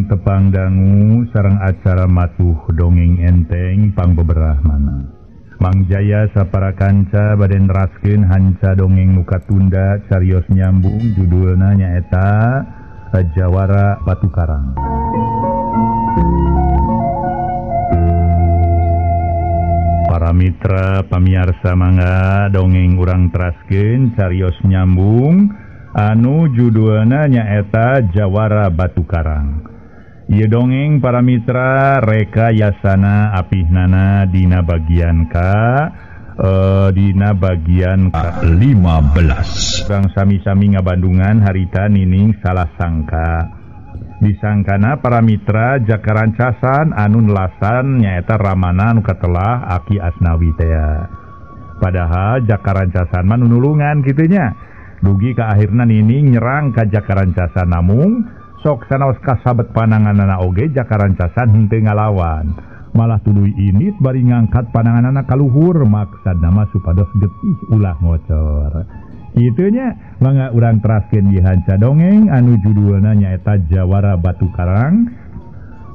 Wilujeng tepang dangu sareng acara matuh dongeng enteng pangbeberah mana. Mang Jaya sapara kanca bade neraskeun hanca dongeng nu katunda carios nyambung judulna nyaeta Jawara Batu Karang. Para mitra pamiarsa mangga dongeng urang teraskeun carios nyambung anu judulna nyaeta Jawara Batu Karang. Ieu dongeng para mitra rekayasana apihnana dina bagian K dina bagian K15. Urang sami-sami ngabandungan harita Nining salah sangka. Disangkana para mitra Jaka Rancasan anu nelasan nyaeta Ramana nu katelah Aki Asnawi tea. Padahal Jaka Rancasan mah nu nulungan kitu nya. Dugi ka akhirna Nining nyerang ka Jaka Rancasan namung sok sanaos kasabet pananganana oge Jaka Rancasan henteu ngalawan. Malah tuluy init bari ngangkat pananganana ka luhur maksadna mah supados getih ulah ngocor. Kitu nya mangga urang teraskeun di hanca dongeng anu judulna nyaeta Jawara Batu Karang.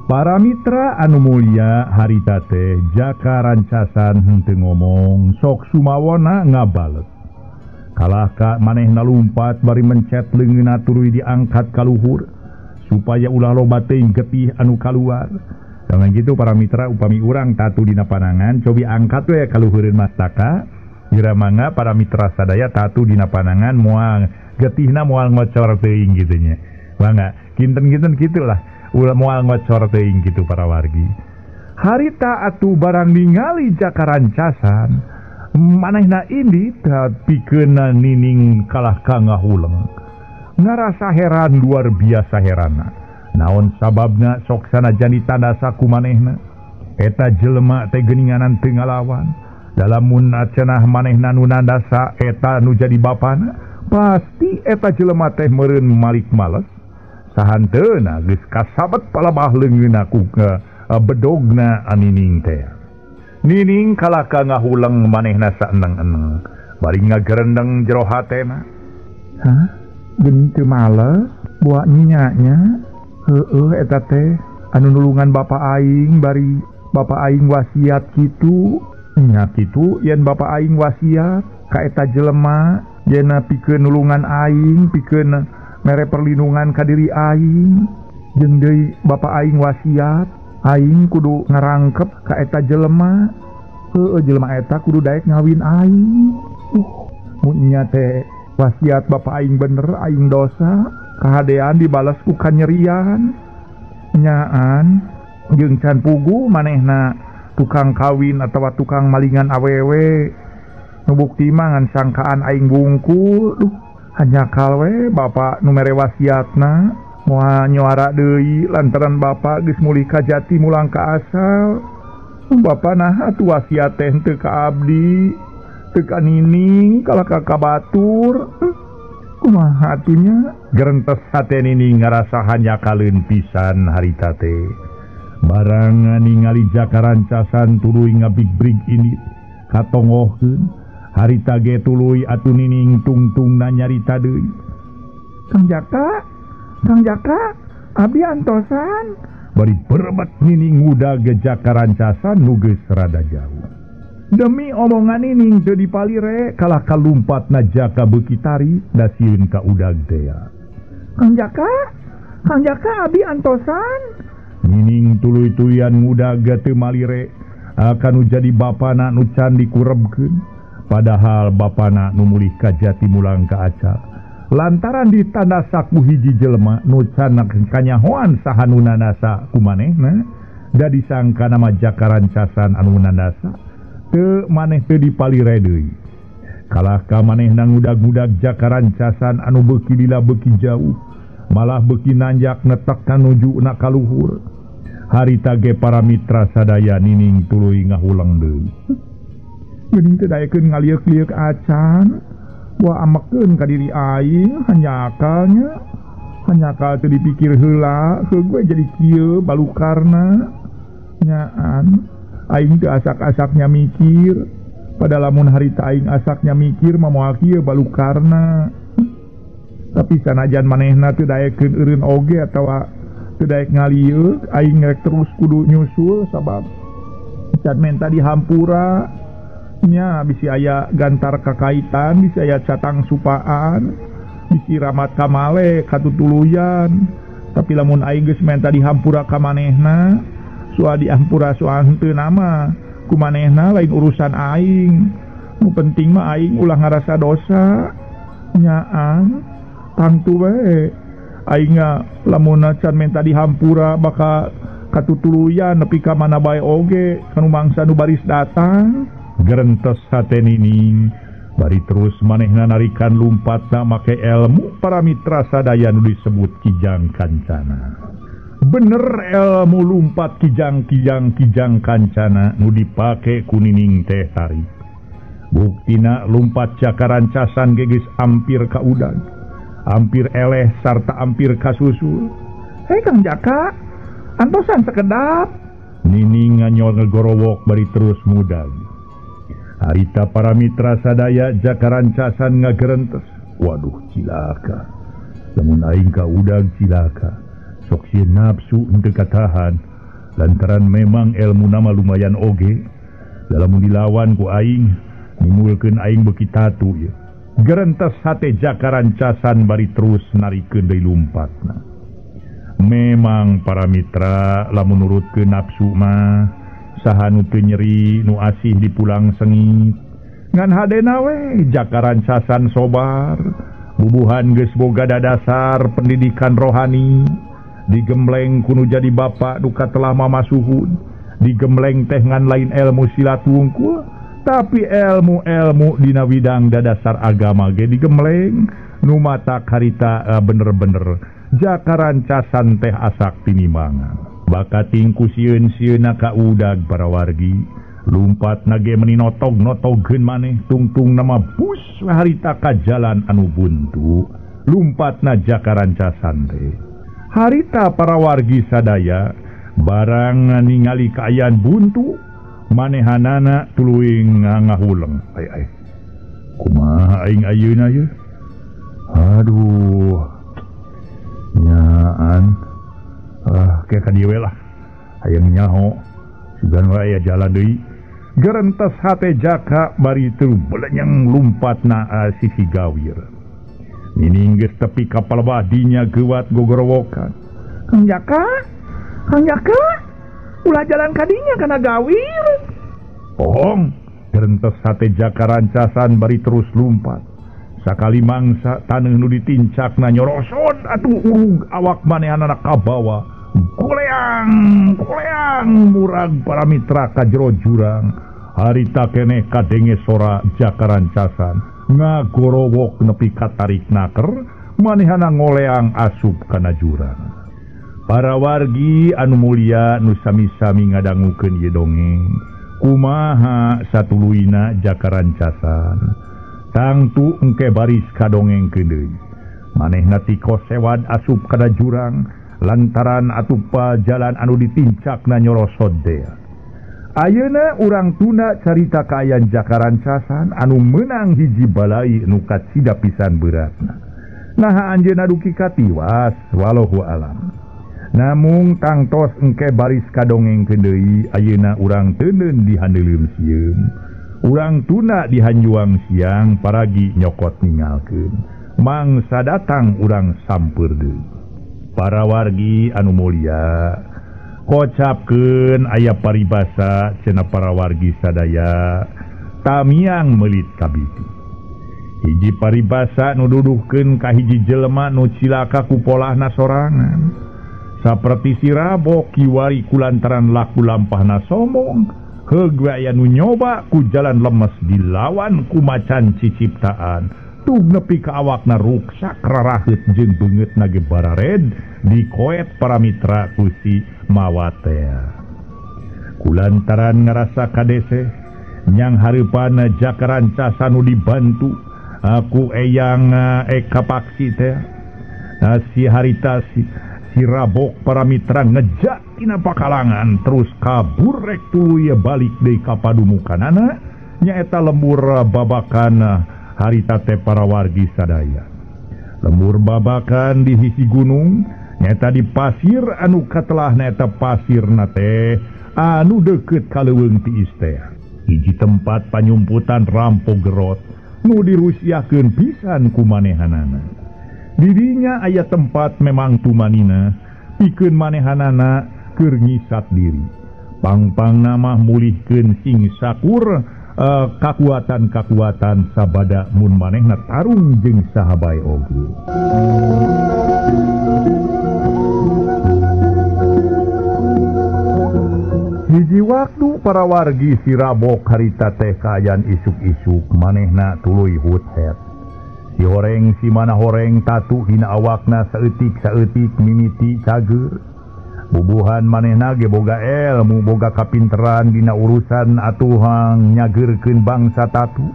Para mitra anu mulia harita teh Jaka Rancasan henteu ngomong sok sumawona ngabalet. Kalah ka manehna lumpat bari mencet leungeunna tuluy diangkat ka luhur supaya ulah loba teuing getih anu kaluar. Jangan gitu para mitra upami urang tatu dina panangan cobi angkat we ka luhureun mastaka. Jira mangga para mitra sadaya tatu dina panangan moal getihna moal ngocor teuing kitu nya. Mangga kinten-kinten kitulah ulah moal ngocor teuing kitu para wargi. Harita atuh barang ningali Jaka Rancasan manehna indit pikeuna Nining kalah ka ngahuleng. Ngarasa heran luar biasa herana. Naon sababna sok sanajan ditandasa ku manehna. Eta jelema teh geuninganan teu ngalawan. Dalamun cenah manehna nu nandasa eta nu jadi bapana, pasti eta jelema teh meureun malik males. Sahanteuna geus kasabet palabah leungeunna ku bedogna Nining teh. Nining kalaka ngahuleng manehna saeneng-eneng bari ngagerendeng jero hatena. Hah? Geuning teu males buat nyanya. Heueuh eta teh anu nulungan bapa aing bari bapa aing wasiat kitu. Nya kitu yen bapa aing wasiat ka eta jelema yeuna pikeun nulungan aing pikeun mere perlindungan ka diri aing. Jeung deui bapa aing wasiat aing kudu ngarangkep ka eta jelema. Heueuh jelema eta kudu daek ngawin aing. Mun nya teh wasiat bapa aing bener aing dosa kahadean dibalas ku kanyerian. Nyaan jeung can pugu manehna tukang kawin atawa tukang malingan awewe. Nu bukti mah ngan sangkaan aing bungkul. Duh hanyakal we bapa nu mere wasiatna. Moal nyuara deui lantaran bapa geus mulih ka jati mulang ka asal. Bapa nah atuh wasiat teh teu ka abdi, teu ka Nining, kalah ka batur. Kumaha atunya? Gerentes hate Nining ngarasa hanyakaleun pisan harita teh. Barang ningali Jaka Rancasan tuluy ngabigbrig ini katongohkeun. Harita ge tuluy atuh Nining tungtungna nyarita deui. Kang Jaka, Kang Jaka, abdi antosan. Bari berebet Nining ngudag Jaka Rancasan nu geus rada jauh. Demi omongan Nining teu dipalire kalah kalumpatna Jaka beuki tari da sieun ka udag tea. Kang Jaka, Kang Jaka abdi antosan. Nining tuluy-tuluyan ngudag teu malire akan nu jadi bapana nu can dikurebkeun. Padahal bapana nu mulih ka jati mulang ka acal. Lantaran ditanda saku hiji jelema nu can kanyahoan saha nu nandasa ku manehna, da disangka nama Jaka Rancasan anu nandasa teu maneh teu dipalire deui. Kalah ka manehna ngudag-ngudag Jaka Rancasan anu beuki lila beuki jauh, malah beuki nanjak netek kanuju na ka luhur. Harita ge para mitra sadaya Nining tuluy ngahuleng deui. Geuning teu daekeun ngalieuk-lieuk acan. Wah amekeun ka diri aing hanyakalnya. Hanyakal teu dipikir heula, heuh gue jadi kieu balukarna. Nyaan aing teu asak-asaknya mikir. Pada lamun harita aing asaknya mikir mah moal kieu balukarna. Tapi sanajan manehna teu daekeun eureun oge atawa Teu daek ngalieuk aing rek terus kudu nyusul sabab can menta dihampura nya bisi aya gantar kakaitan, bisi aya catang supaan, bisi ramat kamale katutuluyan. Tapi lamun aing geus menta dihampura ka manehna, soal dihampura soal henteu nama ku manehna lain urusan aing. Nu penting mah aing ulah ngarasa dosa nyaan tangtu we aing lamun can menta dihampura bakal katutuluyan nepi ka mana bae oge kanu mangsa nu baris datang. Gerentes hate Nining bari terus manehna narikan lumpatna make ilmu para mitra sadaya nu disebut Kijang Kancana. Bener ilmu lumpat kijang kijang kijang kancana nu dipake ku Nining teh tarik. Buktina lumpat Jaka Rancasan geus ampir ka udag, ampir eleh sarta ampir kasusul. Hei Kang Jaka, antosan sekedap. Nining nganyol ngegorowok bari terus mudag. Harita para mitra sadaya Jaka Rancasan ngagerentes. Waduh cilaka, lamun aing ka udag cilaka. Sok sieun nafsu henteu katahan lantaran memang ilmu nama lumayan oge. Lamun dilawan ku aing nimulkeun aing beuki tatu ieu. Gerentes hate Jaka Rancasan bari terus narikeun deui lumpatna. Memang para mitra lamun nurutkeun nafsu mah saha nu teu nyeri nu asih dipulang sengit. Ngan hadena we Jaka Rancasan sobar, bubuhan geus boga dadasar pendidikan rohani, digembleng kuno jadi bapak duka telah mamasuhun, digembleng teh ngan lain ilmu silat wungkul, tapi ilmu-ilmu dina widang dadasar agama ge digembleng nu mata karita bener-bener Jaka Rancasan teh asak tinimangan. Bakating ku sieun-sieunna ka udag para wargi, lumpat nage meni notog-notogkeun maneh tungtung nama bus harita ka jalan anu buntu, lumpatna Jaka Rancasan teh. Harita para wargi sadaya barang ningali kaayaan buntu, manehanana tuluy ngahuleng. Ai ai. Kumaha aing ayeuna ye? Aduh. Nyaan. Kayak ka dieu we lah. Hayang nyaho. Sugan wae aya jalan deui. Gerentes hate Jaka bari teu belenyeng lumpatna sisi gawir. Nining geus tepi ka palebah dinya geuwat gogorowokan. Kang Jaka, Kang Jaka, ulah jalan kadinya kana gawir. Bohong, gerentes hate Jaka Rancasan bari terus lumpat. Sakali mangsa taneuh nu ditincakna nyorosot atuh urug awak manehanana kabawa. Goleang, goleang murag para mitra ka jero jurang. Harita keneh kadenge sora Jaka Rancasan ngagorowok nepi katarik naker, manehana ngoleang asup kana jurang. Para wargi anu mulia nu sami-sami ngadangukeun ieu dongeng, kumaha satuluyna Jaka Rancasan? Tangtu engke baris kadongengkeun deui. Manehna tiko sewad asup kana jurang lantaran atupa jalan anu ditincakna nyorosot dea. Ayeuna urang tunda carita kaayaan Jaka Rancasan anu meunang hiji balai nu kacida pisan beratna. Naha anjeunna duki katiwas wallahu alam. Namung tangtos engke baris kadongengkeun deui, ayeuna urang teuneun di handeuleum sieun. Urang tunda di hanjuang siang paragi nyokot ningalkeun. Mangsa datang urang sampeur deui. Para wargi anu mulia, kocapkeun aya paribasa cenah para wargi sadaya tamiang meulit kabiti. Hiji paribasa nu duduhkeun ka hiji jelema nu cilaka ku polahna sorangan. Saperti si Rabok kiwari kulantaran laku lampahna sombong, heug we aya nu nyoba ku jalan lemes dilawan ku macan ciciptaan. Tug nepi ka awakna ruksak raraheut jeung beungeutna ge barared dikoet para mitra ku si mawatea. Kulantaran ngarasa kadese nyang hareupanna Jaka Rancasan nu dibantu aku eyang Eka Paksi teh. Si harita si Rabok para mitra ngejak tina pakalangan terus kabur rek tuluy balik deui ka padumukanana nyaeta lembur babakan harita teh para wargi sadaya. Lembur babakan di hisi gunung Nyata di pasir anu katelah neta pasirna teh anu deukeut ka leuweung tiis teh. Hiji tempat panyumputan rampo gerot nu dirusiakeun pisan ku manehanana. Dirinya aya tempat memang tumanina pikeun manehanana keur ngisat diri. Pangpangna mah mulihkeun sing sakur kakuatan-kakuatan sabada mun manehna tarung jeung saha bae oge. Hiji waktu para wargi si Rabok harita teh kaayaan isuk-isuk manehna tuluy huthet. Si horeng si mana horeng tatu dina awakna saeutik-saeutik mimiti cager. Bubuhan manehna ge boga elmu boga kapinteran dina urusan atuhang nyageurkeun bangsa tatu.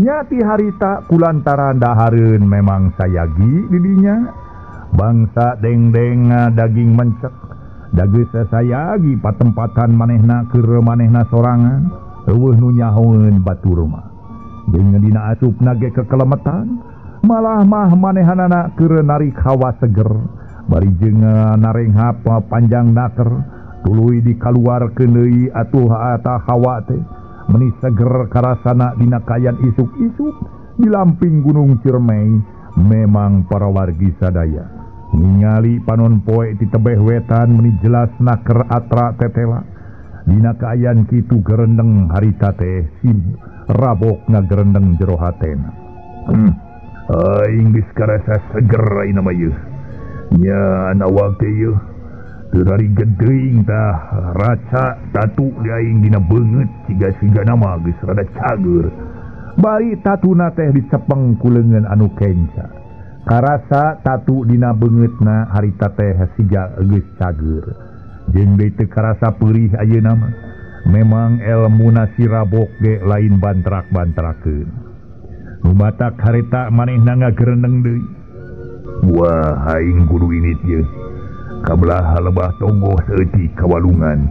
Nyati harita kulantaran dahareun memang sayagi didinya bangsa dengdeng daging mencek. Dageus sayagi patempatan manehna keur manehna sorangan eueuh nu nyahoeun batur mah. Jeung dina asupna ge kekelemetan malah mah manehanana keur narik hawa seger bari jeung narenghap panjang naker tuluy dikaluarkeun deui atuh eta hawa teh meuni seger karasana dina kayan isuk-isuk di lamping Gunung Ciremai. Memang para wargi sadaya ningali panon poe ti tebeh wetan meni jelas naker atra tetela. Dina kaayaan kitu gerendeng harita teh si Rabok ngagerendeng jero hatena. Aing geus karasa seger ayeuna mah ieu. Nya awak teh ieu teu geuing tah raca tatu di aing dina beungeut siga-siga nama geus rada cager. Bari tatuna teh dicepeng ku leungeun anu kenca. Karasa tatu dina beungeutna harita teh siga geus cager. Jeung deui teu karasa peurih ayeuna mah. Memang elmuna si Rabok ge lain bantrak-bantrakeun. Nu matak harita manehna ngagerendeng deui. Wah, aing kudu init ieu. Kabelah lebah tonggoh saeutik ka walungan.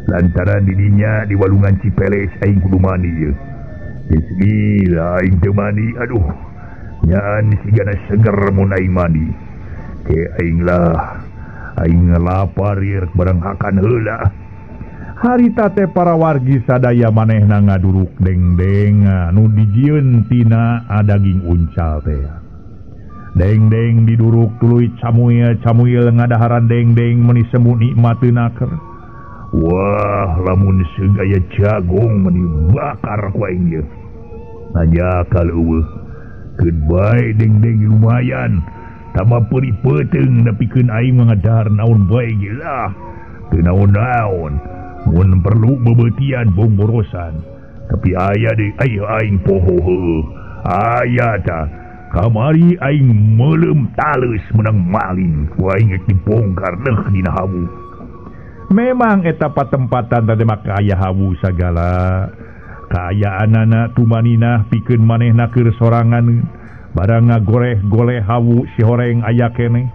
Lantaran didinya di walungan Cipeles aing kudu mandi ieu. Geus gila aing teu mandi, aduh. Nyaan sigana seger mun aing mandi. Ke aing lah, aing lapar ieu barang hakan heula. Harita teh para wargi sadaya manehna ngaduruk dengdeng nu dijieun tina daging uncal teh. Dengdeng diduruk tuluy camuil-camuil ngadaharan dengdeng meuni semu nikmateun naker. Wah, lamun seug aya jagung meuni bakar ku aing ieu. Najakal eueuh. Keun bae dengdeng lumayan. Tambah peuri peuteung nepikeun aing ngadahar naon bae ge lah. Teu naon-naon. Mun perlu bebeutian bomborosan. Tapi aya deui ayo aing poho heueuh. Aya tah. Kamari aing meuleum taleus menang maling. Ku aing geus dibongkar deuh dina hawu. Memang eta patempatan tadi mah aya hawu sagala. Kaayaanana tumaninah pikeun manehna keur sorangan. Barang ngagoreh-goleh hawu si horeng aya keneh.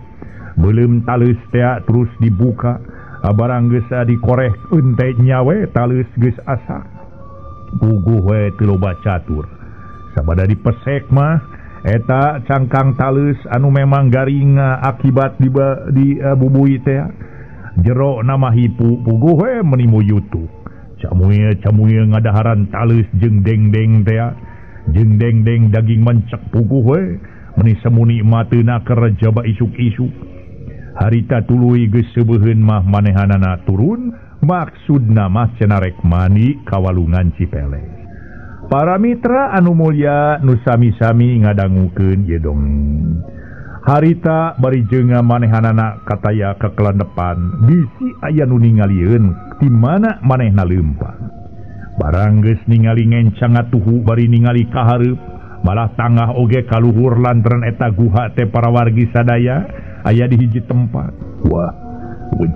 Meuleum taleus teh terus dibuka. Barang geus dikoreh teh nyawe taleus geus asak. Puguh we teu loba catur. Sabada dipesek mah eta cangkang taleus anu memang garing akibat di bubui teh. Jero nama hipu puguh we meuni muyutu. Camuil-camuil ngadaharan taleus jeung dengdeng teh. Jeung dengdeng daging mencek puguh we meuni semu nikmateuna keur jaba isuk-isuk. Harita tuluy geus seubeheun mah manehanana turun maksudna mah cenah rek mandi ka walungan Cipeles. Para mitra anu mulya nu sami-sami ngadangukeun ieu dongeng. Harita bari jeung manehanana kataya kekelenepan bisi aya nu ningalieun ti mana manehna leumpang. Barang geus ningali ngencang ngatuhu bari ningali ka hareup malah tangah oge kaluhur lantaran eta guha teh para wargi sadaya aya di hiji tempat. Wah,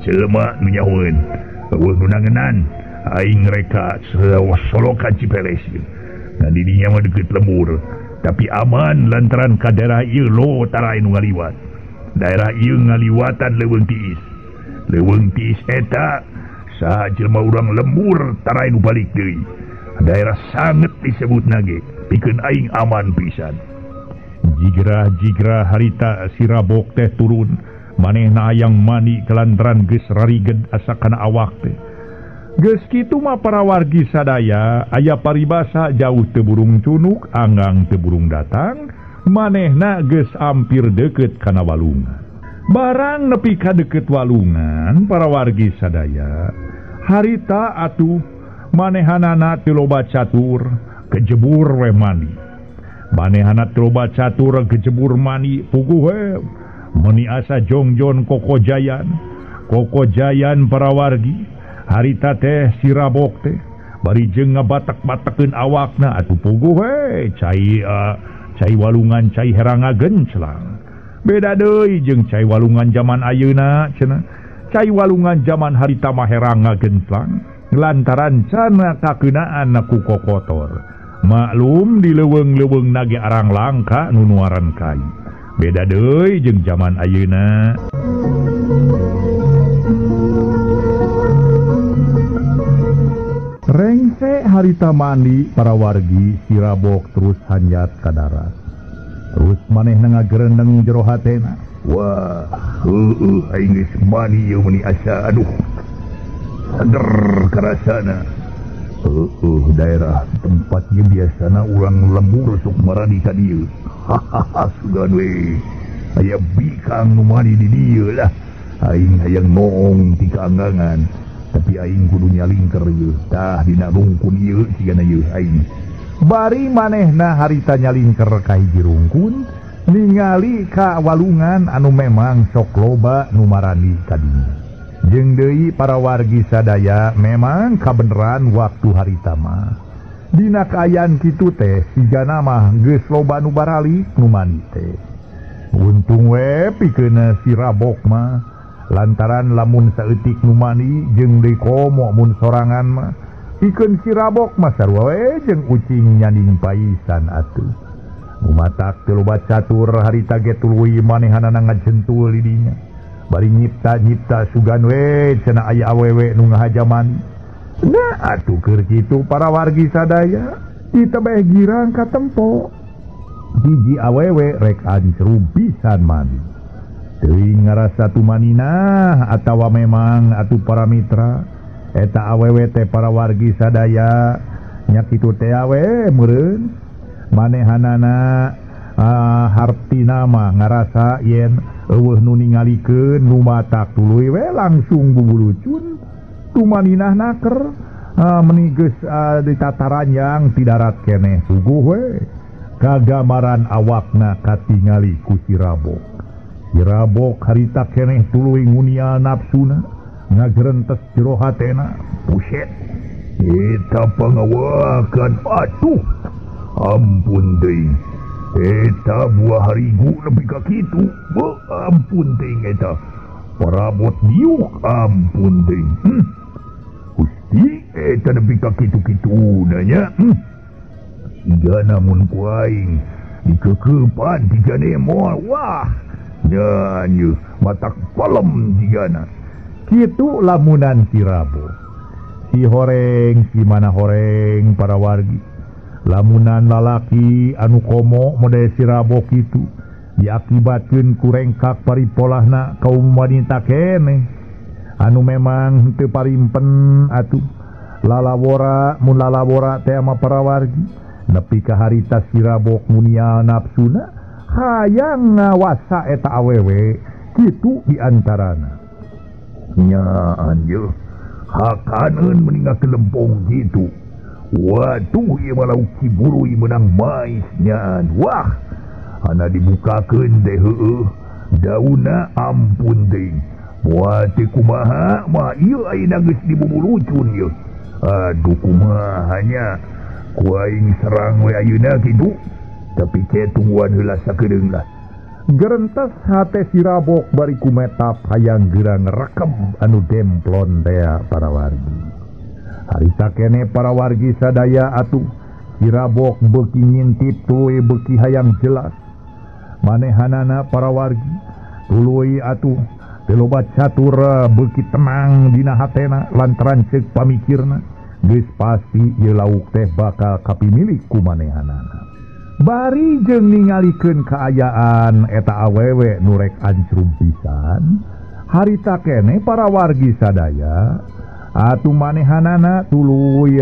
jelema nu nyahoeun. Eueuh nu nangenan. Aing reka solokan Cipeles. Nah didinya mah deukeut lembur, tapi aman lantaran ka daerah ieu lo tara nu ngaliwat. Daerah ieu ngaliwatan leuweung tiis. Leuweung tiis eta saha jelema urang lembur tara nu balik deui. Daerah sanget disebutna ge, pikeun aing aman pisan. Jigrah-jigrah harita si Rabok teh turun Manehna hayang mandi kelantaran geus rariged asa kana awak teh. Geus kitu mah para wargi sadaya aya paribasa jauh teu burung cunuk anggang teu burung datang, manehna geus ampir deukeut kana walungan. Barang nepi ka deukeut walungan para wargi sadaya, harita atuh manehanana teu loba catur kejebur we mandi. Manehana teu loba catur kejebur mandi puguh we meuni asa jongjon kokojayan. Kokojayan para wargi harita teh si Rabok teh bari jeung ngabatak-batakeun awakna atuh puguh we cai cai walungan cai heranga genclang. Beda deui jeung cai walungan zaman ayeuna cenah. Cai walungan zaman harita mah heranga genclang lantaran cana kakeunaan ku kokotor. Maklum di leuweung-leuweung nage arang langka nu nuaran kai. Beda deui jeung zaman ayeuna. Rengse harita mandi para wargi si Rabok terus hanjat ka darat. Terus manehna ngagerendeng jero hatena. Wah, heueuh aing geus mandi ieu meuni asa aduh. Seger karasana. Heueuh daerah tempat ieu biasana urang lembur sok maradi ka dieu. Hahaha sugan we. Aya bikang nu mandi di dieu lah. Aing hayang noong ti kaanggangan. Tapi aing kudu nyalingker ieu. Tah dina rungkun ieu sigana ieu aing. Bari manehna harita nyalingker ka hiji rungkun ningali ka walungan anu memang sok loba nu marandi ka dinya. Jeung deui para wargi sadaya memang kabeneran waktu harita mah. Dina kaayaan kitu teh sigana mah geus loba nu baralik nu mandi teh. Untung we pikeun si Rabok mah lantaran lamun saeutik nu mandi jeung deui komo mun sorangan mah pikeun si Rabok mah sarua we jeung ucing nyanding paisan atuh. Umatak teu loba catur harita ge tuluy manehanana ngajentul di dinya. Bari nyipta-nyipta sugan we cenah aya awewe nu ngahajaman. Nah atuh keur kitu para wargi sadaya ditebeh girang katempo. Hiji awewe rek ancru pisan mandi. Teuing ngarasa tumaninah atawa memang atuh para mitra eta awewe teh para wargi sadaya nya kitu teh awe meureun manehanana hartina mah ngarasa yen eueuh nu ningalikeun nu matak tuluy we langsung bubulucun tumaninah naker meuni geus ditataranjang ti darat keneh suguh we kagamaran awakna katingali ku si Rabok. Si Rabok harita keneh tuluy ngunia nafsuna ngagerentes jero hatena. Buset eta pangawakan atuh ampun deui. Eta buah harigu nepi ka kitu. Beuh ampun teuing eta. Parabot diuk ampun teuing. Gusti eta nepi ka kitu-kituna nya. Sigana mun ku aing dikeukeupan tigane moal. Wah, nya matak palem sigana. Kitu lamunan si Rabok. Si horeng si mana horeng para wargi. Lamunan lalaki anu komo model si Rabok itu diakibatkeun ku rengkak paripolahna kaum wanita keneh anu memang teu parimpen atuh lalawora mun lalawora teh ama para wargi nepi ka harita si Rabok munia nafsuna hayang ngawasa eta awewe kitu di antarana. Nya anjeun hakaneun mending kelempong kitu. Waduh ieu mah lauk ciburui meunang mais nyaan. Wah, ana dibukakeun teh heueuh. Daunna ampun teuing. Moal teh kumaha mah ieu ayeuna geus dibubulucun ieu. Aduh kumaha nya. Ku aing serang we ayeuna kitu. Tapi ke tungguan heula sakedeung lah. Gerentes hate si Rabok bari kumetap hayang geura ngerekem anu demplon tea para wargi. Harita kene para wargi sadaya atuh si Rabok beuki ngintip tuluy beuki hayang jelas. Manehanana para wargi tuluy atuh teu loba catur beuki tenang dina hatena lantaran ceuk pamikirna geus pasti ieu lauk teh bakal kapimilik ku manehanana. Bari jeung ningalikeun kaayaan eta awewe nu rek ancrub pisan, harita keneh para wargi sadaya atuh manehanana tuluy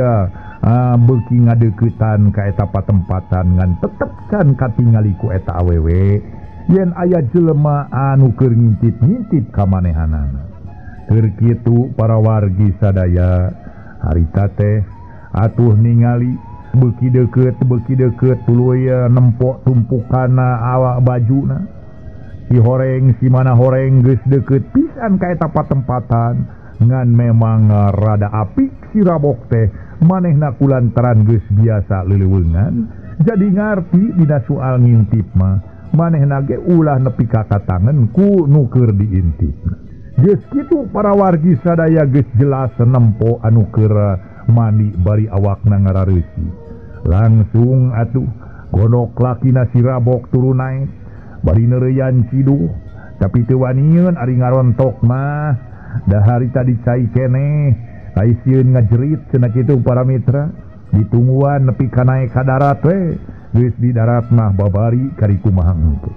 beuki ngadeuketan ka eta patempatan ngan tetep can katingali ku eta awewe yen aya jelema anu keur ngintip-ngintip ka manehanana. Keur kitu para wargi sadaya harita teh atuh ningali beuki deukeut tuluy nempok tumpukana awak bajuna. Si horeng si mana horeng geus deukeut pisan ka eta patempatan ngan memang rada apik si Rabok teh manehna kulantaran geus biasa leuleungan jadi ngarti dina soal ngintip mah manehna ge ulah nepi ka katangen ku nu keur diintip. Geus kitu para wargi sadaya geus jelas nempo anu keur mandi bari awakna ngarareusi. Langsung atuh godok lakina si Rabok turun naik bari neureuyan ciduh tapi teu waniun ari ngarontok mah da harita dicai keneh ai sieun ngajerit cenah kitu para mitra ditungguan nepi ka naek ka darat we geus di darat mah babari kari kumaha engke.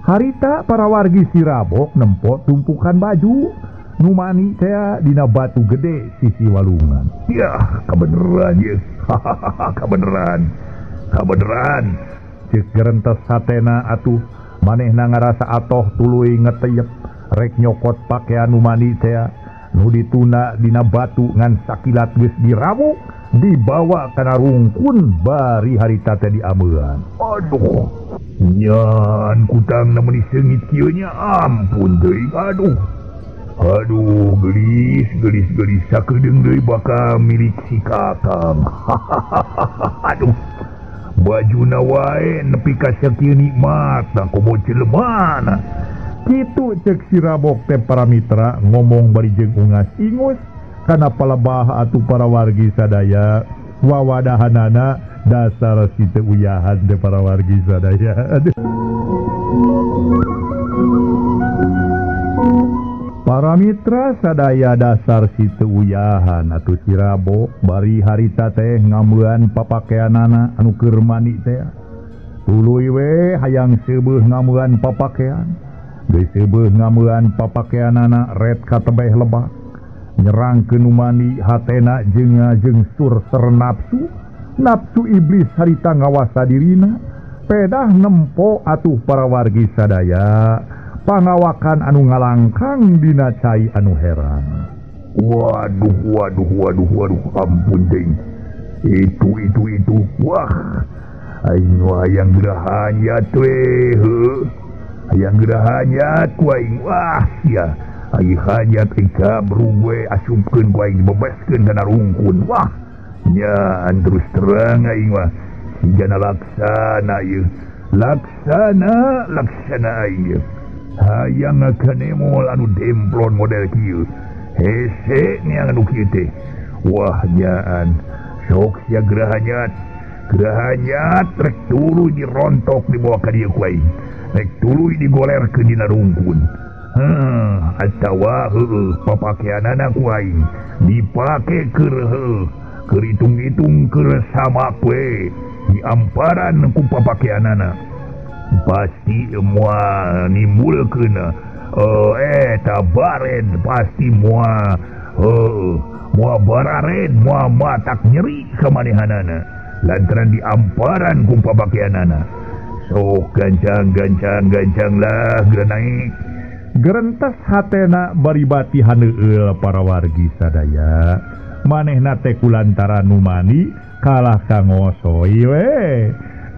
Harita para wargi si Rabok nempo tumpukan baju nu mani teh dina batu gede sisi walungan. Yah, kabeneran ye. Hahaha, kabeneran. Kabeneran. Ceuk gerentes hatena atuh manehna ngarasa atoh tuluy ngeteyep rek nyokot pakean nu mani teh nu dituna dina batu ngan sakilat geus diramu dibawa kana rungkun bari harita teh diameuan. Aduh, nyan kutangna meuni seungit kieu nya, ampun teuing aduh. Aduh, gelis gelis gelis sakedeung deui bakal milik si kakang. Aduh, bajuna wae nepi ka sakieu nikmat komo jelemana. Kitu cek si Rabok teh para mitra ngomong bari jeung ungas ingus kana palebah atuh para wargi sadaya wawadahanana dasar si teu uyahan teh para wargi sadaya. Aduh. Para mitra sadaya dasar si teu uyahan atuh si Rabok bari harita teh ngameuan papakeanana anu keur mandi teh. Tuluy we hayang seubeuh ngameuan papakean. Geus seubeuh ngameuan papakeanana ret ka tebeh lebak. Nyerangkeun nu mandi hatena jeung surser nafsu. Nafsu iblis harita ngawasa dirina. Pedah nempo atuh para wargi sadaya pangawakan anu ngalangkang dina cai anu heran. Waduh waduh waduh waduh, ampun teuing. Itu wah, aing hayang gerahanyat we heuh. Hayang gerahanyat ku aing wah sia. Aing hanyat ika berungwe asupkeun ku aing dibebaskeun kana rungkun. Wah, nya terus terang aing mah sigana laksana ieu. Laksana laksana aing ieu. Hayang kanemol anu demplon model kieu. Hese nya anu kieu teh. Wah nyaan sok sia gerahanyat. Gerahanyat rek tuluy dirontok dibawa ka dieu ku aing. Rek tuluy digolerkeun dina rungkun. Heuh, atawa heueuh papakeanana ku aing dipake keur heueuh, keur hitung-hitung keur samak we diamparan ku papakeanana. Pasti moal nimbulkeun eta baren pasti moal heueuh moal barared moal matak nyeri ka manehanana lantaran diamparan ku papakeanana. Sok gancang gancang gancang lah geura naik. Gerentes hatena bari bati haneueul para wargi sadaya manehna teh kulantaran nu mandi kalah ka ngosoi we.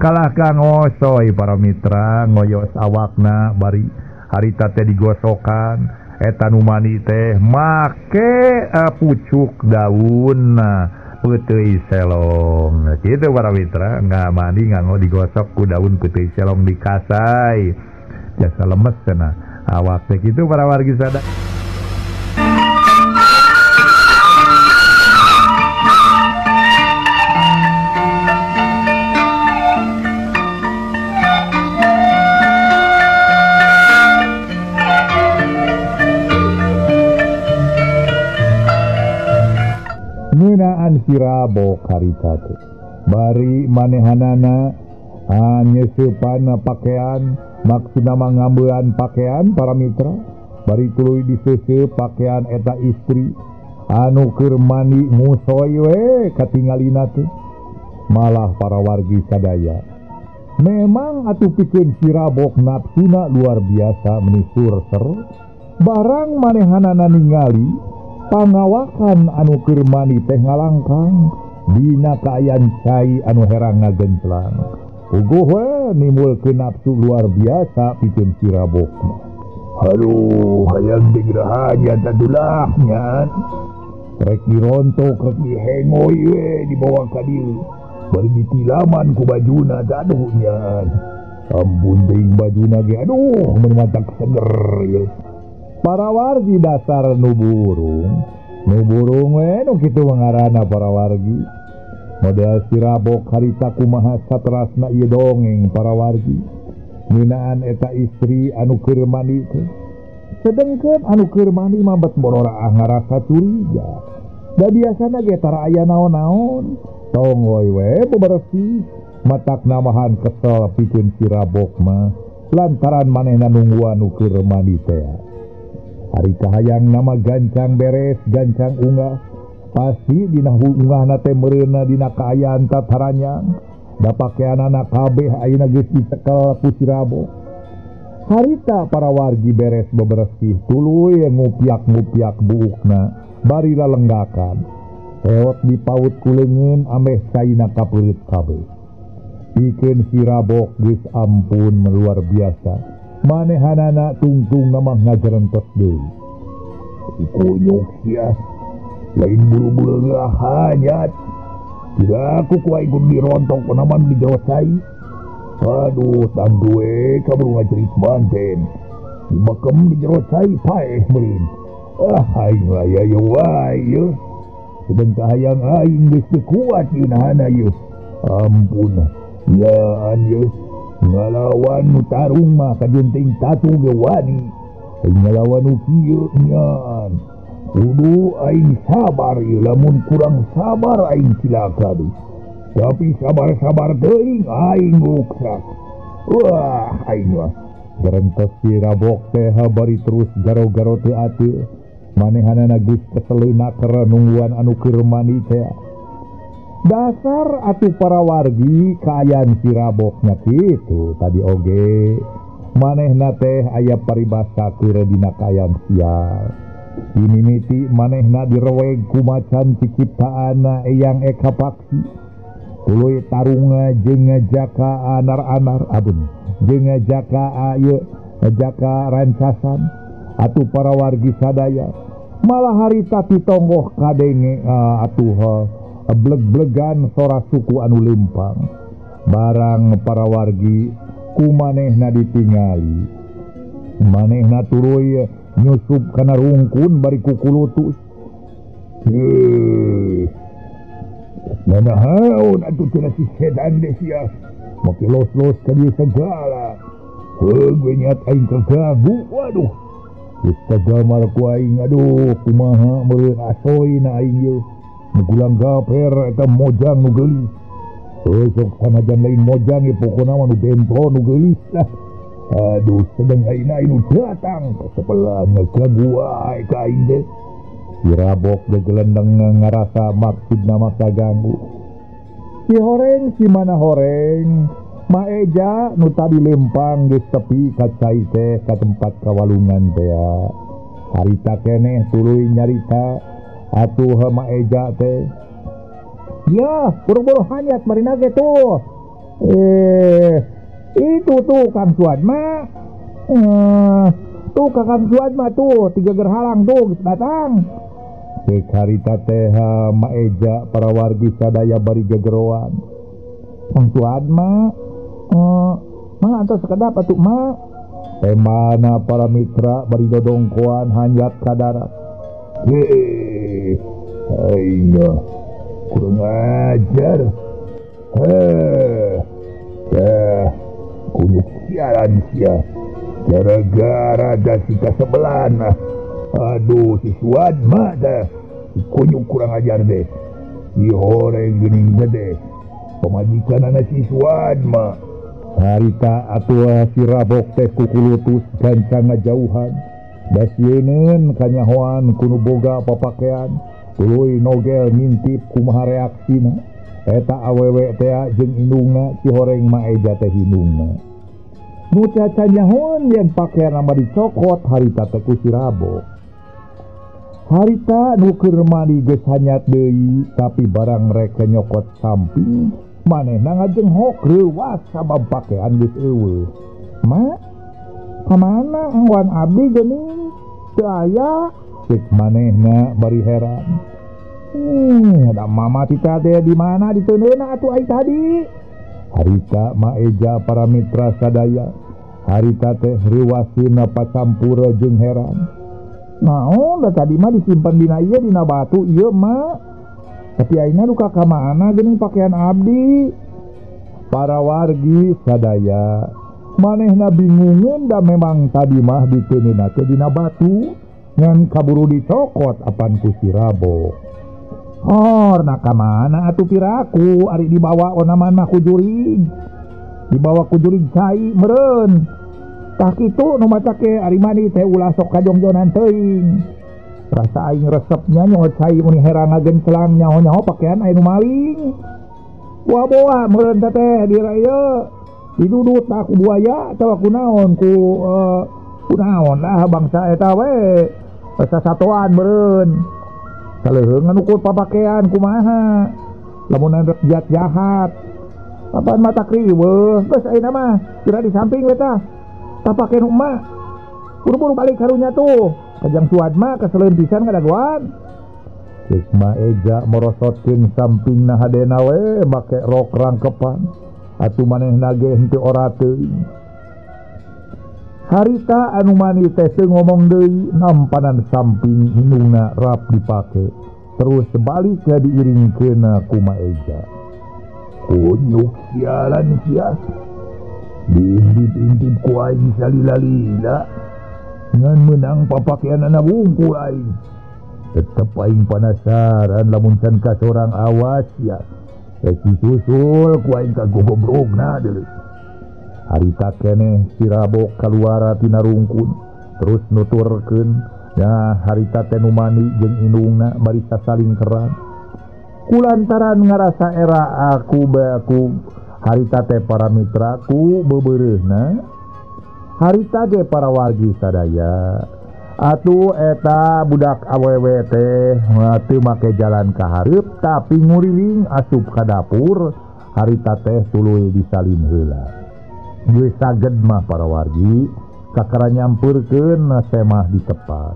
Kalah ka ngosoi para mitra ngoyos awakna bari harita teh digosokan eta nu mandi teh make pucuk daun peuteuy selong. Kitu para mitra nggak mandi nganggo digosok ku daun peuteuy selong dikasai jasa lemes cenah awak teh kitu para wargi sadaya. Ngeunaan si Rabok harita teh bari manehanana Nyeseupan pakaian maksudna mah ngambean pakaian para mitra bari tuluy diseuseup pakaian eta istri anu keur mandi ngusoy we katingalina teh malah para wargi sadaya memang atuh pikeun si Rabok nafsuna luar biasa meni surser barang manehanana ningali pangawakan anu keur mandi teh ngalangkang dina kaayaan cai anu herang ngagenclang uguh we nimbulkeun nafsu luar biasa pikeun si Rabok. Aduh, hayang digerahanya tadulahnya. Rek dirontok, rek dihengoy we dibawa ka dieu. Bari ditilaman ku bajuna aduh nya. Ampun teuing bajuna ge aduh mun matak seger ye. Para wargi dasar nu burung we nu kitu ngaranna para wargi. Model si Rabok harita kumaha saterasna ieu dongeng para wargi ngeunaan eta istri anu keur mandi teh sedengkeun anu keur mandi mah bet bororaah ngarasa curiga da biasana ge tara aya naon-naon tonggoy we bebersih matak namahan kesel pikeun si Rabok mah lantaran manehna nungguan nu keur mandi teh ari kahayang nama gancang beres gancang unggah pasti dina ungahna teh meureunna dina kaayaan tataranyang da pakeanana kabeh ayeuna geus dicekel ku si Rabok. Harita para wargi beres bebersih tuluy ngupiak-ngupiak buukna bari lalenggakan ewot dipaut ku leungeun ameh caina kapeureut kabeh pikeun si Rabok geus ampun luar biasa manehanana tungtungna mah ngajerentos deui kunyuk sia lain buru-buru hanyat tidak aku ku aing kudu dirontok penaman di jero cai. Aduh tangtu we kaburu ngacerit banten dibekem di jero cai paeh meureun. Ah aing raya ye wae ye sedeng kahayang aing geus teu kuat ieu nahana ye. Ampun ya an ye ngalawan nu tarung mah kajenting tatu ge wani aing ngalawan nu kieu nyan. Kudu aing sabar ieu lamun kurang sabar aing cilaka deui. Tapi sabar-sabar teuing aing ruksak. Wah aing mah gerentes si Rabok teh bari terus garo-garo teu atuh manehanana geus keseleuna keur nungguan anu keur mandi teh. Dasar atuh para wargi kaayaan si Raboknya kitu tadi oge manehna teh aya paribasa keur dina kaayaan sial. Dimimiti manehna direweg ku macan ciciptaanna Eyang Eka Paksi tuluy tarunga jeung jaka anar-anar abun jeung jaka ieu jaka rancasan atuh para wargi sadaya malah harita titonggoh kadenge atuh bleg-blegan sora suku anu lempang barang para wargi ku manehna ditingali manehna tuluy nyusup kana rungkun bari kukulutus. Heuh. Nanahaon atuh cenah si setan deh sia. Make los-los ka dieu segala. Heuh we niat aing kaganggu. Waduh. Geus kagamar ku aing aduh kumaha meureun asoyna aing ieu. Nu gulang gaper eta mojang nu geulis. Heuh sok sanajan lain mojang ge pokona mah nu demplo nu geulis lah. Aduh, sedang aina inu datang ke sebelah ngeganggu wae ka aing teh. Si Rabok gegelendeng ngarasa maksudna mah kaganggu. Si horeng si mana horeng, Maeja nu tadi lempang geus tepi ka cai teh ka tempat kawalungan teh. Harita keneh tuluy nyarita atuh Maeja teh. Ya, buru-buru hanyat marina ge tuh. Itu tuh Kang Suadma. Tuh Kang Suadma tuh tiga gerhalang tuh geus datang. Cek harita teh Maeja para wargi sadaya bari gegeroan. Kang Suadma mah antos sakedap atuh mah. Temana para mitra bari dodongkoan hanjat ka darat. Heh, aing kurang ajar. Heh. Kunyuk siaran sia. Gara-gara dah si kasebelan. Aduh si Suadma dah. Si kunyuk kurang ajar deh. Si horeng geuning gede. Pamajikan anak si Suadma. Harita atuh si Rabok teh kukulutus gancang ngajauhan. Da sieuneun kanyahoan ku nu boga papakean, tuluy nogel ngintip kumaha reaksina. Eta awewe teh jeung indungna si horeng Ma Eja teh indungna. Nu caca nyahoan yen pakean mah dicokot harita teh ku si Rabok. Harita nu keur mandi geus hanyat deui tapi barang rek nyokot samping manehna ngajenghok reuwas sabab pakean geus eueuh. Ma, kamana angwan abdi geuning? Teu aya, ceuk manehna bari heran. Da mama tita teh di mana diteuneuna atuh ai tadi? Harita Ma Eja para mitra sadaya, harita teh reuwaseuna pacampur jeung heran. Naon da tadi mah disimpen dina ieu dina batu ieu mah. Tapi ayeuna duka ka mana geuning pakaian abdi? Para wargi sadaya, manehna bingungeun da memang tadi mah diteuneuna teh dina batu ngan kaburu dicokot apan ku si Rabok. Hor na ka mana atuh piraku ari dibawa onaman mah ku jurig. Dibawa ku jurig cai meureun. Tah kitu nu maca ke ari mani teh ulah sok kajongjonan teuing. Rasa aing resepnya nyaho cai muni herang ngagencelang nyaho-nyaho pakaian aya nu maling. Boa-boa meureun teh di ieu didudut tah ku buaya atawa ku naon ku naon lah bangsa eta we. Sasatoan meureun. Saleuheung ukur papakaian kumaha. Lamun rek jahat. Apaan mata kriweuh geus ayeuna mah kira di samping we tah. Tapake nu emak. Buru-buru balik karunya tuh. Kajang Suadma keseleun pisan kadagoan. Ceuk Ma Eja morosotkeun sampingna hadena we make rok rangkepan. Atuh manehna ge henteu ora teuing. Harita anu mani teh teu ngomong deui nampanan samping indungna rap dipake. Terus sebaliknya diiringkeunna ku Ma Eja. Kunyuk sialan sia. Diintip-intip ku aing salila-lila. Ngan menang papakeanana wungkul aing. Tetep aing panasaran lamun can ka sorang awas ya. Rek disusul ku aing ka gogobrogna deui. Harita keneh si Rabok kaluara tina rungkun terus nuturkeun ya harita teh nu mandi jeung indungna bari sasaling keran. Kulantaran ngarasa era aku baku harita teh para mitraku beubeureuhna. Harita ge para wargi sadaya atuh eta budak awewe teh teu make jalan ka hareup tapi nguriling asup ka dapur. Harita teh tuluy disalin heula. Geus saged mah para wargi kakara nyampeurkeun semah di tepat.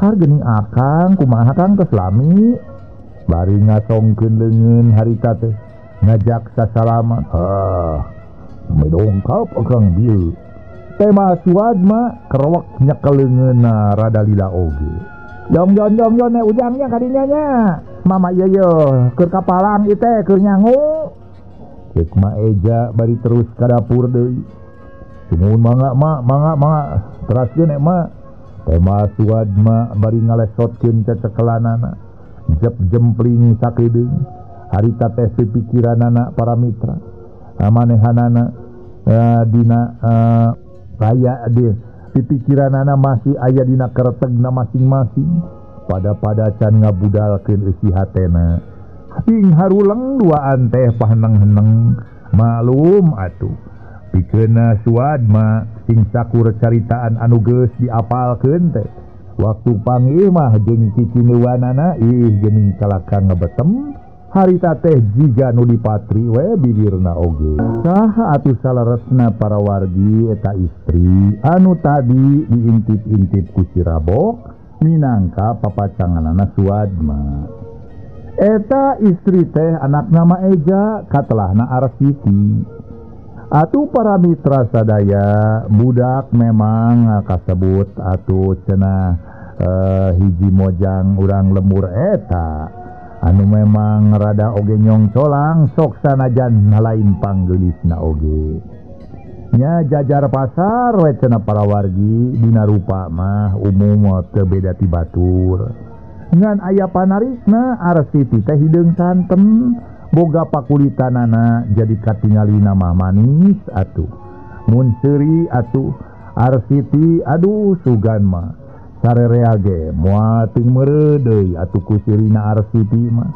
Har geuning akang kumaha kang geus lami bari ngasongkeun leungeun harita teh ngajak sasalaman. Ah, medongkap akang bieu. Tema Suadma kerowak nyekel leungeunna rada lila oge. Jong jong jong jong ujangnya kadinya nya. Mama ieu ye keur kapalang ieu teh keur nyangu. Ceuk Ma Eja bari terus ka dapur deui. Sumuhun mangga mak, mangga mangga teraskeun mak. Tema Suadma bari ngalesotkeun cecekelanana. Jep jempling sakedeung. Harita teh pikiranana para mitra. Manehanana dina aya di pikiranana masih aya dina keretegna masing-masing. Pada-pada can ngabudalkeun eusi hatena. Sing haruleng duaan teh paheneng-heneng malum atuh. Pikeunna Suadma sing sakur caritaan anu geus diapalkeun teh. Waktu panggih mah jeung cicinuanana ih geuning calaka ngebetem. Harita teh jiga nu dipatri we bibirna oge. Saha atuh saleresna para wargi eta istri anu tadi diintip-intip ku si Rabok minangka papacanganana Suadma. Eta istri teh anakna Ma Eja katelahna Arsiti. Atuh para mitra sadaya budak memang kasebut atuh cenah hiji mojang urang lembur eta anu memang rada oge nyongcolang sok sanajan lain panggeulisna oge. Nya jajar pasar we cenah para wargi dina rupa mah umum teu beda ti batur. Ngan aya panarikna Arsiti teh hideung santen Boga pakulitanana jadi katingalina mah manis atuh. Mun seuri atuh Arsiti aduh sugan mah sarerea ge moal teuing meureuh deui atuh ku seurina Arsiti mah.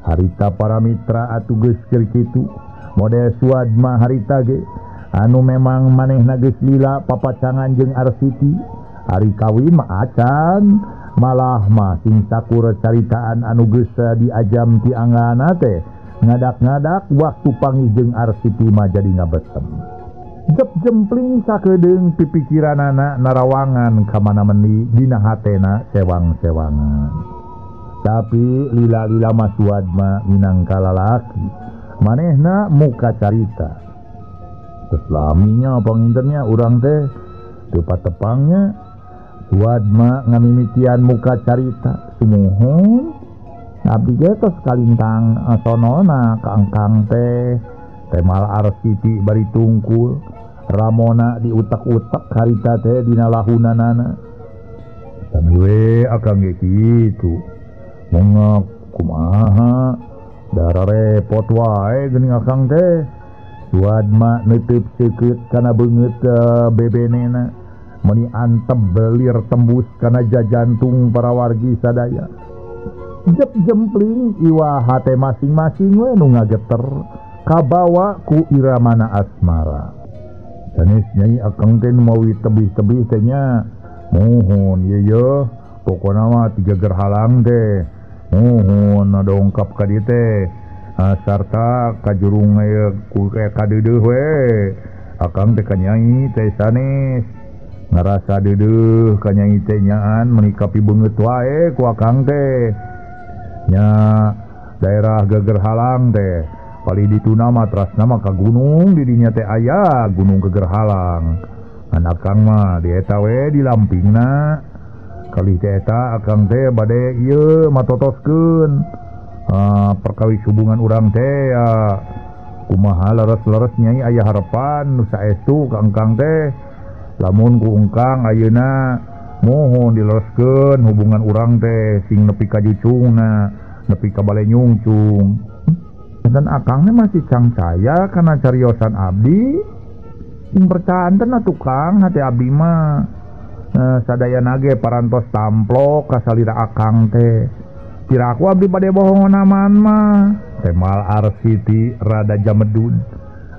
Harita para mitra atuh geus keur kitu. Model Suadma harita ge anu memang manehna geus lila papacangan jeung Arsiti. Ari kawin mah acan malah mah sing sakur caritaan anu geus diajam ti anggana teh ngadak-ngadak waktu panggih jeung Arsiti mah jadi ngabesem. Jep jempling sakedeung pipikiranana narawangan ka mana meuni dina hatena sewang-sewangan. Tapi lila-lila mah Suadma minangka lalaki manehna muka carita. Terus laminya pangintennya urang teh teu patepangnya. Suadma ngamimitian muka carita sumuhun abdi ge tos kalintang sonona ka angkang teh temal Arsiti bari tungkul ramona diutak-utak harita teh dina lahunanana. Sami we akang ge kitu mongok kumaha darah repot wae geuning akang teh. Suadma neuteub seukeut kana beungeut bebenena meuni antep belir tembus kana jajantung para wargi sadaya. Jep jempling iwa hate masing-masing we nu ngageter kabawa ku iramana asmara. Sanes nyai akang teh mawi tebih-tebih teh nya muhun ieu ye pokona mah tiga gerhalang teh muhun dongkap ka dieu teh sarta kajurung ieu ku kadeudeuh we akang teh ka nyai teh sanes ngarasa deudeuh ka nyai teh nyaan menikapi beungeut wae ku akang teh nya daerah Gegerhalang teh paling dituna mah trasna mah ka gunung didinya teh aya Gunung Gegerhalang. Ngan akang mah di eta we di lampingna kali teh eta akang teh bade ieu matotoskeun perkawis hubungan urang teh kumaha leres-leres nyai aya harapan nu saestu ka engkang teh lamun ku engkang ayeuna mohon dilereskeun hubungan urang teh sing nepi ka jucungna nepi ka bale nyungcung. Dan akangnya masih cangcaya karena cariosan abdi sing percanten atuh Kang hati abdi mah sadayana ge parantos tamplok ka salira akang teh kira aku abdi bade bohong naman mah. Temal Arsiti rada jamedun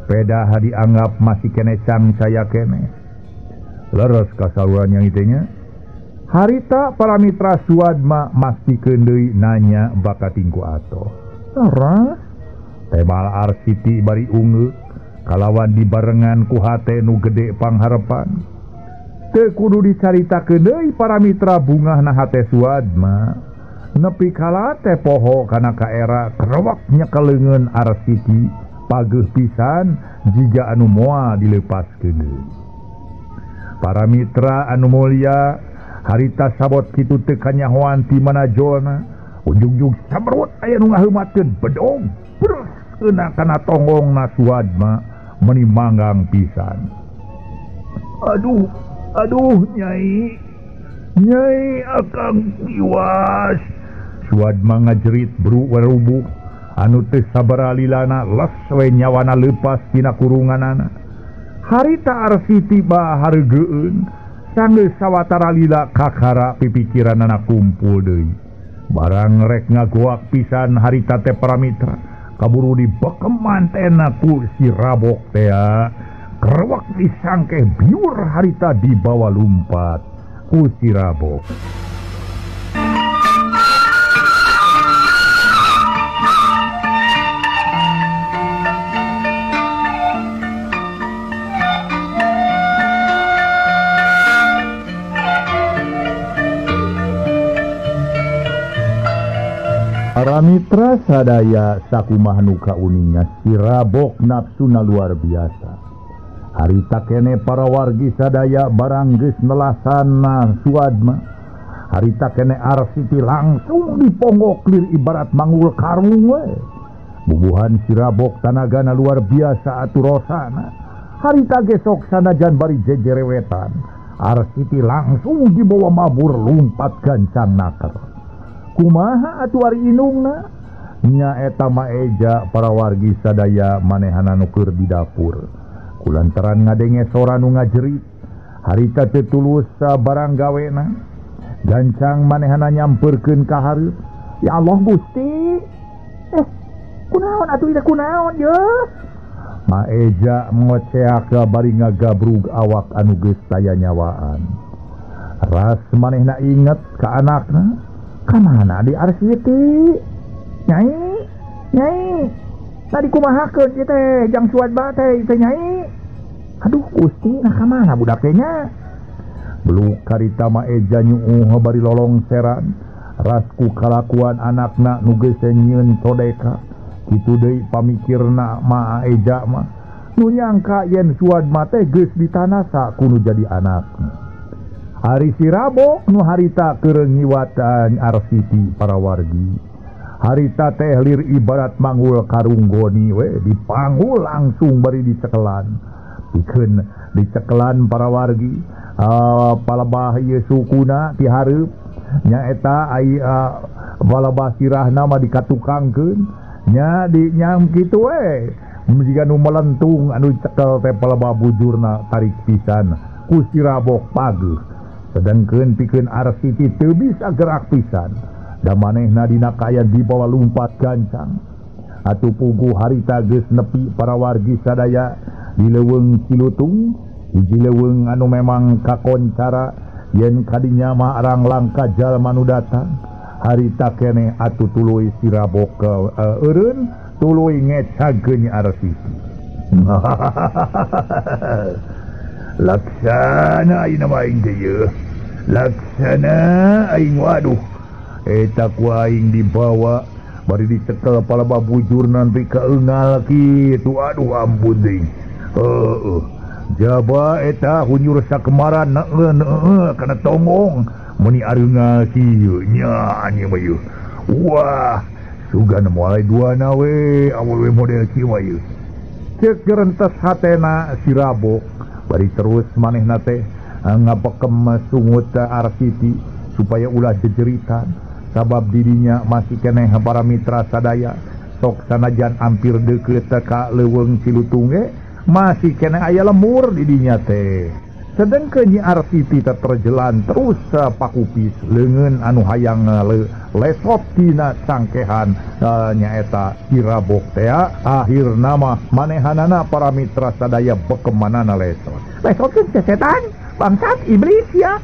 peda dianggap masih kene cangcaya kene leres kasaluran yang itunya. Harita para mitra Suadma mastikeun deui nanya bakatingku atoh. Leres Temal Arsiti bari ungeuk kalawan dibarengan ku hate nu gede pangharepan. Teu kudu dicaritakeun deui para mitra bungahna hate Suadma. Nepi kala teh poho kana kaera kerewak nyekeleungeun Arsiti pageuh pisan jiga anu moal dilepaskeun deui. Para mitra anu mulia harita sabot kitu teu kanyahoan ti mana jolna ujug-ujug samerut aya nu ngaheumatkeun bedog terus kena kana tonggongna Suadma meuni manggang pisan. Aduh aduh nyai nyai akang tiwas. Suadma ngajerit bru warubuh anu teu sabaraha lilana les we nyawana leupas tina kurunganana. Harita Arsiti bahareugeun sanggeus sawatara lila kakara pipikiranana kumpul deui. Barang rek ngagoak pisan harita teh para mitra kaburu dibekeman tena ku si rabok teh kerewak disangkeh biur harita dibawa lumpat ku si rabok. Para mitra sadaya sakumaha nu kauninga si rabok nafsuna luar biasa. Harita kene para wargi sadaya barang geus nelasana Suadma. Harita kene Arsiti langsung diponggok lir ibarat manggul karung we. Bubuhan si rabok tanagana luar biasa atuh rosana. Harita gesok sanajan bari jejerewetan. Arsiti langsung dibawa mabur lumpat gancang naker. Kumaha atuh ari inungna? Nyaeta Maeja para wargi sadaya manehana nu keur di dapur. Kulantaran ngadenge sora nu ngajerit, harita teu tulus barang gawena. Gancang manehana nyamperkeun ka hareup. Ya Allah Gusti. Kunaon atuh ieu kunaon yeuh? Maeja ngoceak bari ngagabrug awak anu geus taya nyawaan. Ras manehna inget ka anakna, ka mana di Arsiti? Nyai, nyai, tadi kumahakeun ieu teh jang suat ba teh teh nyai. Aduh Gusti, nah ka mana budak teh nya? Beluk karita Maeja nyuuh bari lolongseran. Rasku kalakuan anakna nu geus nyieun sodeka. Kitu deui pamikirna Maeja mah. Nu nyangka yen suad mah teh geus ditanasa ku nu jadi anakna. Hari si Rabok nu harita keur ngiwatan Arsiti para wargi. Harita teh lir ibarat manggul karung goni we dipanggul langsung bari dicekelan. Pikeun dicekelan para wargi, palebah ieu sukuna ti hareup nyaeta ai palebah sirahna mah dikatukangkeun nya di nyam kitu we. Jiga nu melentung anu cekel teh palebah bujurna tarik pisan ku si Rabok pageuh. Sedangkeun pikeun Arsiti teu bisa gerak pisan. Da manehna dina kaayaan dibawa lumpat gancang. Atuh puguh harita geus nepi para wargi sadaya di leuweung Cilutung, hiji leuweung anu memang kakoncara yen kadinya mah arang langka jalma nu datang. Harita keneh atuh tuluy si Rabok eureun tuluy ngecagkeun Nyi Arsiti. Laksana ayeuna mah aing teh yeuh. Laksana aing waduh. Eta ku aing dibawa bari dicekel palebah bujur nanti kaengal kitu. Aduh ampun deui. Heueuh. Jaba eta hunyur sakemaran neueuh kana tonggong meuni areungal kieu nya anjeun mah yeuh. Wah, sugan moal duana we awewe model kieu mah yeuh. Ceuk gerentes hatena si Rabok bari terus manehna teh ngabekem sungut Arsiti supaya ulah jejeritan. Sabab dirinya masih keneh para mitra sadaya sok sanajan hampir deukeut ka leuweung Cilutung ge masih keneh aya lemur didinya teh. Sedengkeun Nyi Arsiti teh terjelan terus pakupis leungeun anu hayang lesot tina cangkehan nyaeta si Rabok teh. Akhirna mah manehanana para mitra sadaya bekemanana lesot. Lesotkeun setan bangsat iblis ya.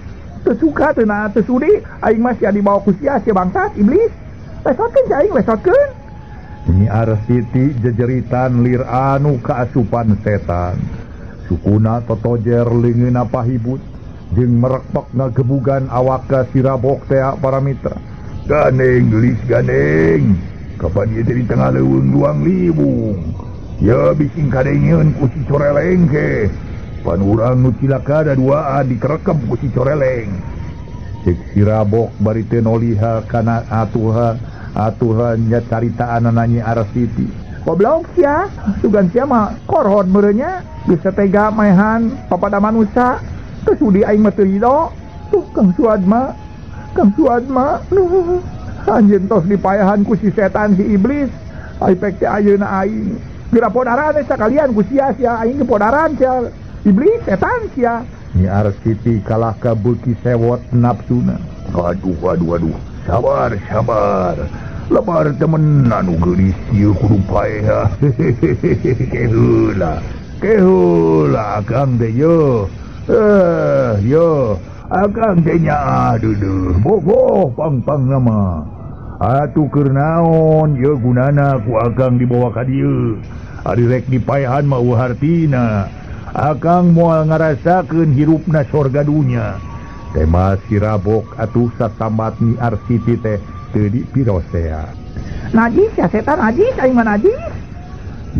Teu suka teu na teu sudi aing mah sia dibawa ku sia sia bangsat iblis. Lesotkeun sia aing lesotkeun. Nyi Arsiti jejeritan lir anu kaasupan setan. Sukuna totojer leungeunna pahibut jeung merekpek ngagebugan awak ka si Rabok teh para mitra. Ganeng geulis ganeng. Kapan ieu teh di tengah leuweung luang libung. Ya bising kadengeun ku si Coreleng ke. Pan urang nu cilaka da duaan dikerekep ku si Coreleng. Cek si Rabok bari teu noliha kana atuha atuha nya caritaanana Nyi Arsiti. Goblok sia, sugan sia mah korhon meureunnya, geus tega maehan papada manusa. Teu sudi aing mah teu rido. Tuh Kang Suadma, Kang Suadma, anjeun tos dipayahan ku si setan si iblis. Ai pek teh ayeuna aing. Pira podaran sakalian ku sia sia aing ge podaran sia. Iblis setan sia. Nyi Arsiti kalah ka beuki sewot nafsuna. Aduh aduh aduh. Sabar sabar. Lebar temen anu geulis ieu kudu paeh. Keheula. Keheula akang teh yeuh. Yo akang teh nya aduh bogoh pang-pang nama. Atuh keur naon ieu gunana ku akang dibawa ka dieu. Ari rek dipaehan mah eueuh hartina. Akang moal ngarasakeun hirupna sorga dunya. Tema si Rabok atuh sasambat Nyi Arsiti teh teu dipirosea. Najis ya setan najis aing mah najis.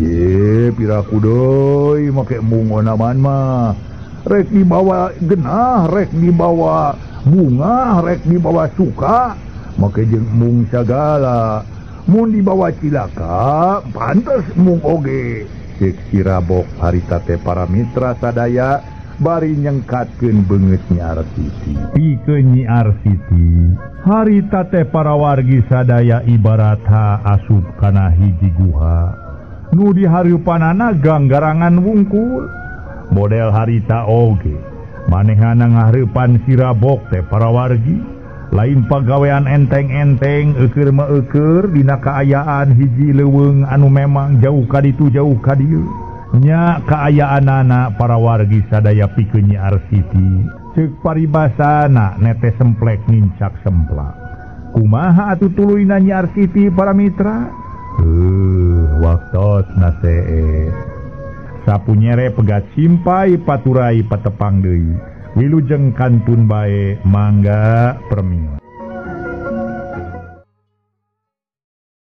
Ye piraku deui make embung onaman mah. Rek dibawa genah, rek dibawa bunga, rek dibawa suka, make jeung embung sagala. Mun dibawa cilaka, pantes embung oge. Cek si Rabok harita teh para mitra sadaya Bari nyengkatkeun beungeut Nyi Arsiti. Pikeun Nyi Arsiti harita teh para wargi sadaya ibarat asup kana hiji guha nu dihareupanana ganggarangan wungkul. Model harita oge manehna ngahareupan sirabok teh para wargi lain pagawean enteng-enteng eukeur mah eukeur dina kaayaan hiji leuweung anu memang jauh ka ditu jauh ka dieu. Nya kaayaanana para wargi sadaya pikeun Nyi Arsiti ceuk paribasana nete semplek nincak semplak. Kumaha atuh tuluyna Nyi Arsiti para mitra? Waktosna teh sapu nyere pegat simpai paturai patepang deui. Wilujeng kantun bae mangga permios.